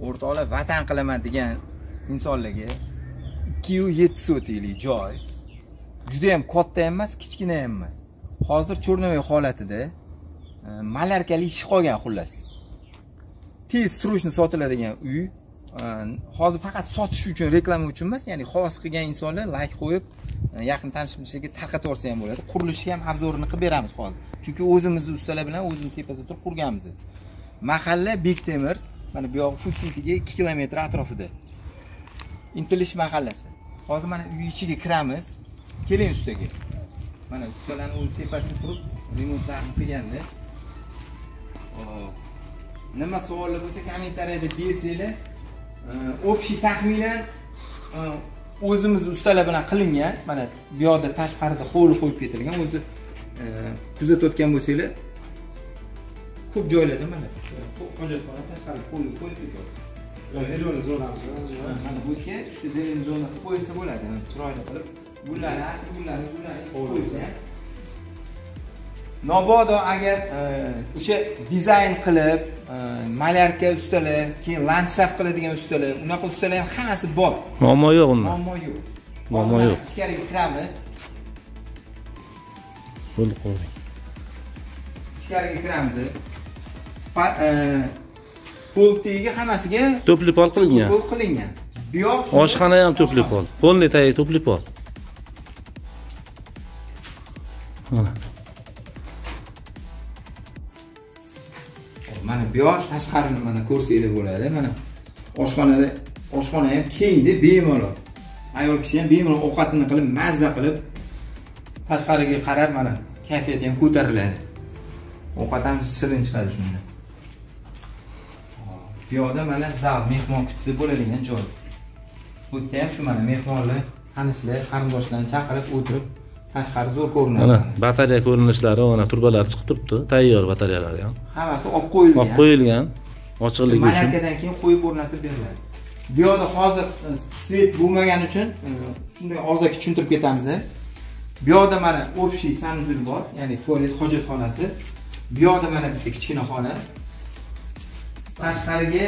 O'rtoqlar, vatan qilaman degan insonlarga 2,7 sotiklik joy. Juda ham katta ham emas, kichkina ham emas. Hozir chornovoy holatida malarkali ish qolgan xullas. Tez срочно sotiladigan uy. Hozir faqat sotish uchun, reklama uchun emas, ya'ni havas qilgan insonlar like qo'yib, yaqin tanishlarga tarqatib yuborsa ham bo'ladi. Qurilishi ham obzorini qilib beramiz hozir. Chunki o'zimizni ustalar bilan o'zimiz tepasida turib qurganmiz. Mahalla Bektemir, mana bu yoq Food Cityga 2 kilometr atrofida. Intilish mahallasi. Hozir mana uy ichiga kiramiz. Keling ustaga. Mana ustalarning o'zi tepasida turib remontlarni qilganda. Nima savollar bo'lsa kommentariyada bersanglar. Общий taxminan o'zimiz ustalar bilan qilingan. Mana bu yoqda tashqarida hovli qo'yib ketilgan. O'zi kuzatayotgan bo'lsanglar, ko'p joylarda mana hojatxona tashqarida hovli qo'yib ketyapti. Zona zonasi. Mana bu yerga shu zelen zona qilib qo'yilsa bo'ladi. Chiroyli qilib gullarni, gullarni qo'ysa ham. Mabodo agar o'sha dizayn qilib, malyarka ustalar, keyin landshaft qiladigan ustalar, unaqa ustalar ham hammasi bor. Muammo yo'q unda. Muammo yo'q. Muammo yo'q. Ichkariga kiramiz. Bo'ldi, qo'ying. Ichkariga kiramiz. Pol tagiga hammasiga to'pli pol qilingan. Pol qilingan. Bu yoq oshxona ham to'pli pol. Polni tagi to'pli pol. Mana. Mana bu yoq tashqarini mana ko'rsanglar bo'ladi. Mana oshxonada, oshxona ham kengda bemalol. Ayol kishi ham bemalol ovqatini qilib, mazza qilib tashqariga qarab mana kayfiyati ham ko'tariladi. Ovqat ham shirin chiqadi shunda. Bu yoqda mana zal, mehmon kutsa bo'ladigan joy. Bu yerda ham shu mana mehmonlar, tanishlar, qarindoshlarni chaqirib o'tirib tashqari zo'r ko'rinadi. Mana batareya ko'rinishlari, mana turbalar chiqib turibdi, tayyor batareyalar ham. Hammasi olib qo'yilgan. Olib qo'yilgan, ochiqligi uchun. Malakadan keyin qo'yib o'rnatib beriladi. Bu yoqda hozir svet bo'lmagani uchun shunday og'zaki tushuntirib ketamiz. Bu yoqda mana общий sanuzil bor, ya'ni tualet hojatxonasi. Bu yoqda mana bitta kichkina xona. Tashqariga,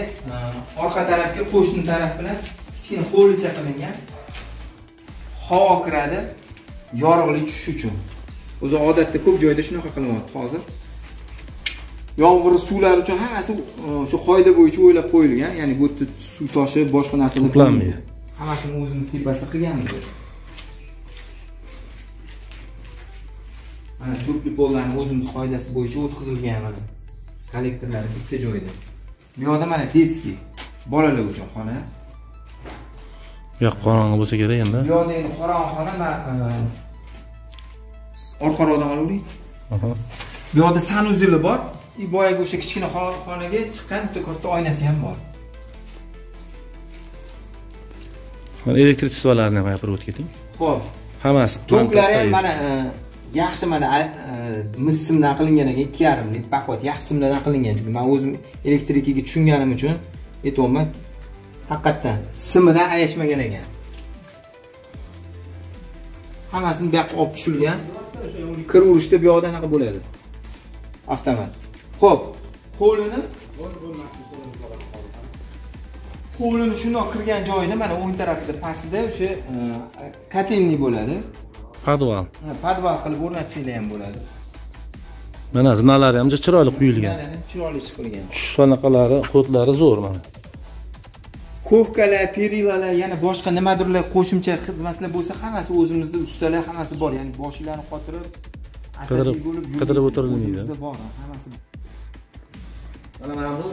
orqa tarafga qo'shni taraf bilan kichkina hovlicha qilingan. Havo kiradi. Yorug'lik tushish uchun. O'zi odatda ko'p joyda shunaqa qilinyapti hozir. Yomg'ir suvlari uchun hammasi o'sha qoida bo'yicha o'ylab qo'yilgan, ya'ni bu yerda suv toshib, boshqa narsalar to'planmaydi. Hammasini o'zimiz tepasida qilganmiz. Mana to'pli pollarni o'zimiz qoidasi bo'yicha o'tkazilgan mana. Kollektorlari bitta joyda. Bu yoqda mana detskiy, bolalar uchun xona. Bu yoq qorong'i bo'lsa kerak endi. Bu yoqda endi qorong'i xona, men orqaroqdan olavering. Bu yoqda sanuzeli bor. Boyagi o'sha kichkina xonaga chiqqan bitta katta oynasi ham bor. Mana elektrichestvolarni ham gapirib o'tib keting. Xo'p. Hammasi toklari ham mana yaxshi mana mis simdan qilingan ekan, 2,5lik baquvvat yaxshi simlardan qilingan. Chunki men o'zim elektrikaga tushunganim uchun aytyapman. Haqiqatan simidan ayashmagan ekan. Hammasini bu yoqqa olib tushilgan. Kir urishda bu yoqda anaqa bo'ladi. Avtomat. Xo'p, hovlini shundoq kirgan joyida mana o'ng tarafida pastida o'sha kotelniy bo'ladi. Podval. Podval qilib o'rnatsanglar ham bo'ladi. Mana zinalari ham chiroyli quyilgan. Chiroyli chiqilgan. Tushish anaqalari, xodlari zo'r mana. Kovkalar, perilalar, yana boshqa nimadirlar qo'shimcha xizmatlar bo'lsa, hammasi o'zimizda ustalar hammasi bor. Ya'ni boshinglarni qotirib, asabiy bo'lib qidirib o'tirilmaydi. O'zimizda bor, hammasi. Mana bu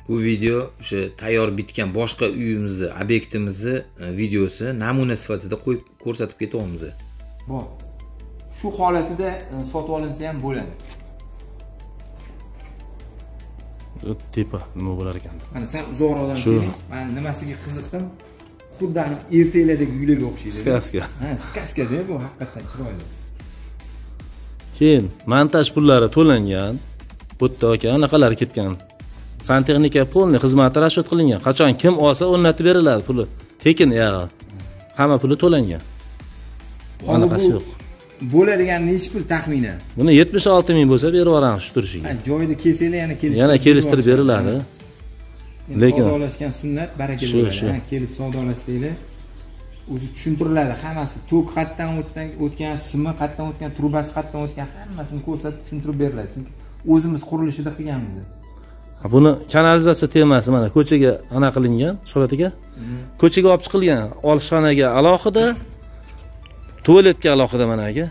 Bu video o'sha tayyor bitgan boshqa uyimizni, obyektimizni videosi namuna sifatida qo'yib ko'rsatib ketyapmiz. Bor. Shu holatida sotib olinsa ham bo'ladi. Tepa nima bo'lar ekan? Mana sen uzoqroqdan keling. Men nimasiga qiziqdim? Xuddi ertaklardagi uylarga o'xshaydi. Skaska. Ha, skaska-da bu haqiqatan chiroyli. Keyin montaj pullari to'langan. Bu yerda aka anaqalar ketgan. Santexnika polni xizmati rashyot qilingan. Qachon kim olsa o'rnatib beriladi puli. Tekin yog'i. Hamma puli to'langan. Anaqasi yo'q. Bo'ladigan nechi pul taxminan? Buni 76 ming bo'lsa berib yuboramiz shu turishiga. Joyida kelsanglar yana kelishtirib. Yana kelishtirib beriladi. Lekin savdolashgan sunnat baraka bo'ladi. Kelib savdolashsanglar o'zi tushuntiriladi hammasi. Tok qayerdan o'tgan, simi qayerdan o'tgan, trubasi qayerdan o'tgan, hammasini ko'rsatib tushuntirib beriladi. Chunki o'zimiz qurilishida qilganmiz. Buni kanalizatsiya temasi mana ko'chaga ana qilingan, Shuhrat aka. Ko'chaga olib chiqilgan, olishxonaga alohida, tualetga alohida mana aka.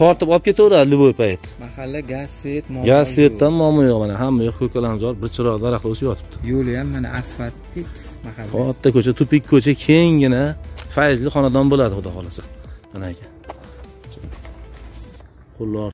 Tortib olib ketaveradi любой payt. Mahalla gaz, svet, muammo. Gaz, svetdan muammo yo'q mana, hamma yo'q ko'kalamzor, bir chiroq daraxtlar o'sib yotibdi. Yo'li ham mana asfalt tekis mahalla. Katta ko'cha, tupik ko'cha, kenggina, fayzli xonadon bo'ladi xudo xolasa. Mana aka. Qo'llar